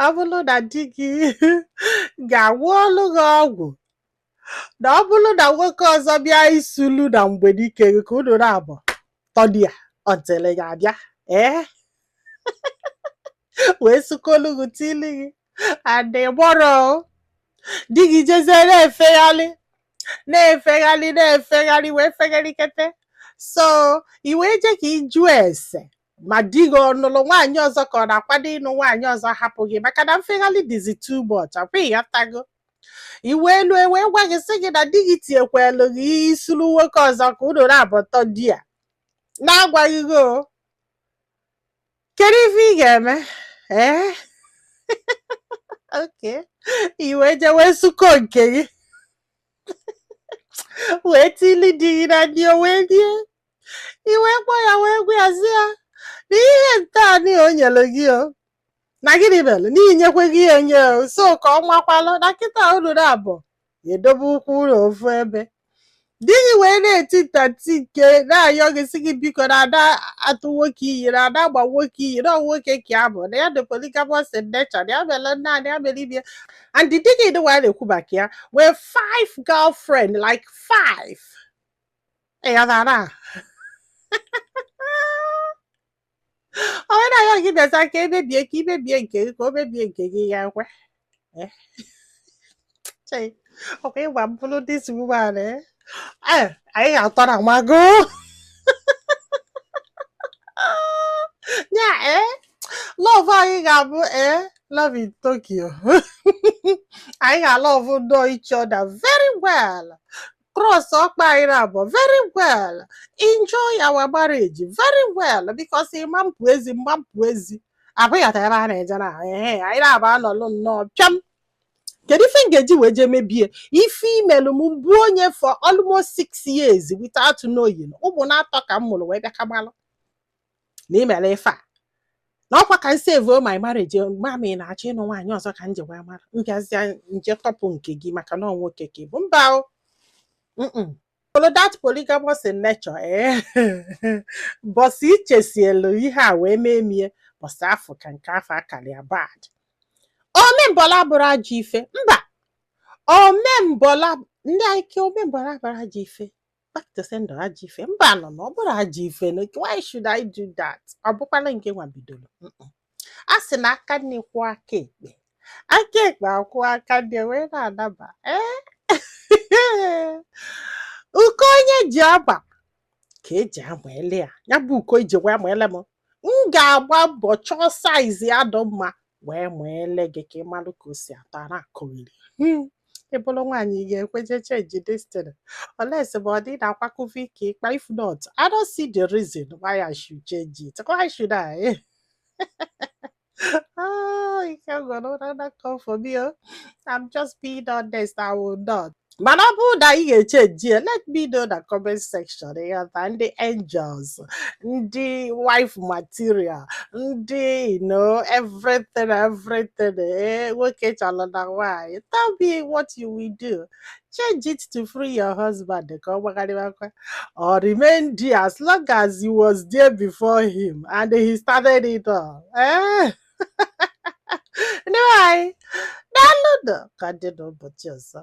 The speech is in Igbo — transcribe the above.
Ọ bụrụ na di gị ga-agwọ ọlụ gị ọgwụ, na ọ bụrụ na nwoke ọzọ bịa isulu na mgbedike gị, ka unu na-abụ tọdi ya until ga-abịa ee wee sukolu gị tili gị and gbọrọ di gị jezie na-efegharị, na-efegharị, na-efegharị, wee fegharịkete. So i wee jee ka ị jụọ ese ma di gị ọ nụrụ nwaanyị ọzọ ka ọ na-akwado ịnụ nwaanyị ọzọ, hapụ gị, maka na mfegharị dịzi too much. Akwa ịghọtago? I wee lue wee gwa gị sị gị na di gị tinyekwelu gị isuru nwoke ọzọ ka unu na-abọtọ di ya na-agwaghị gị o. Kedu ife ị ga-eme? Ee, okay, i wee jee wee sụkọ nke gị wee tili di gị na ndị o wee rie. I wee kpọọ ya wee gwa ya sị ya na ihe ntaanị o nyere gị o na gịnị mere na inyekwe gị ya enye o, so ka ọ makwalụ na kịta unu na-abụ edobe ụkwụ ụlọ ofu ebe. Di gị wee na-eti ntati nke na-ayọ gị sị gị biko, na ada atụ nwoke iyi, na ada agba nwoke iyi, na ọ nwoke ka ya bụ, na ya dị polygamous in nature, na ya mere nna na ya mere ibie, and di gị dị wee na-ekwu maka ya wee five girlfriend, like five. Ịghọtara? Onye na-ayọ gị bịaza ka emebie, ka imebie nke gị, ka o mebie nke gị, ya ekwe. Chei, ọkwa ịgwa m bụrụ this woman, eh? Eh, anyị ga-atọ na mago ya. Eh, love anyị ga-abụ, eh, love in Tokyo. Anyị ga-alove know each other very well, cross ọkpa anyị na-abụ very well, enjoy our marriage very well, because ịma mpụ ezi mma mpụ ezi abụghị ebe a na-eje na ee anyị na-aba anọlụ nnọọ pịam. Kedu ife m ga-eji wee jee mebie ife imelụ m bụ onye for almost 6 years without knowing? Ụmụ na-atọ ka m mụrụ wee bịa kamalụ na imere ife a na ọkwa ka m save my marriage. Mami na-achọ ịnụ nwaanyị ọzọ ka m ji wee mara mbịazịa nje tọpụ nke gị maka na ọ nwoke ka ị bụ. Mba o. Follow that polygamous in nature, eh, bọsị ichesielu ihe a wee mee mie bọsị afọ ka nke afọ akarịa bad. Omembọla bụrụ ajọ ife. Mba, omembọla ndị ike, omembọla bụrụ ajọ ife, back to sender ajọ ife. Mba nọ na ọ bụrụ ajọ ife no. Why should I do that? Ọ bụkwala nke nwa bidoro. A sị na aka nne kwụọ aka ekpe, aka ekpe akwụọ aka nne wee na-adaba. Ee, uko onye ji agba ka eji ama ele ya. Ya bụ uko iji wee ma ele m, m ga-agba mbọ chọọ size ya dị mma wee ma ele gị ka ị malụ ka o si atọ a na-akụghịrị. Ị bụrụ nwaanyị, ị ga-ekweje change this thing unless ma ọ dị na-akwakọva ike ịkpa. If not, I don't see the reason why I should change it. Why should I? Oh, ike gwụrụ. Don't come for me oh. I'm just being honest. I will not. Mana ọ bụrụ na ị ga-echange ya, let me know na comment section. Ịghọta? Ndị angels, ndị wife material, ndị you know everything, everything, eh, nwoke chọrọ na nwaanyị, tell me what you will do. Change it to free your husband ka ọ gbagharịwakwa, or remain there as long as you was there before him and he started it all? Eh, ndị be anyị, daalụ nụ. Ka dị n'ụbọchị ọzọ.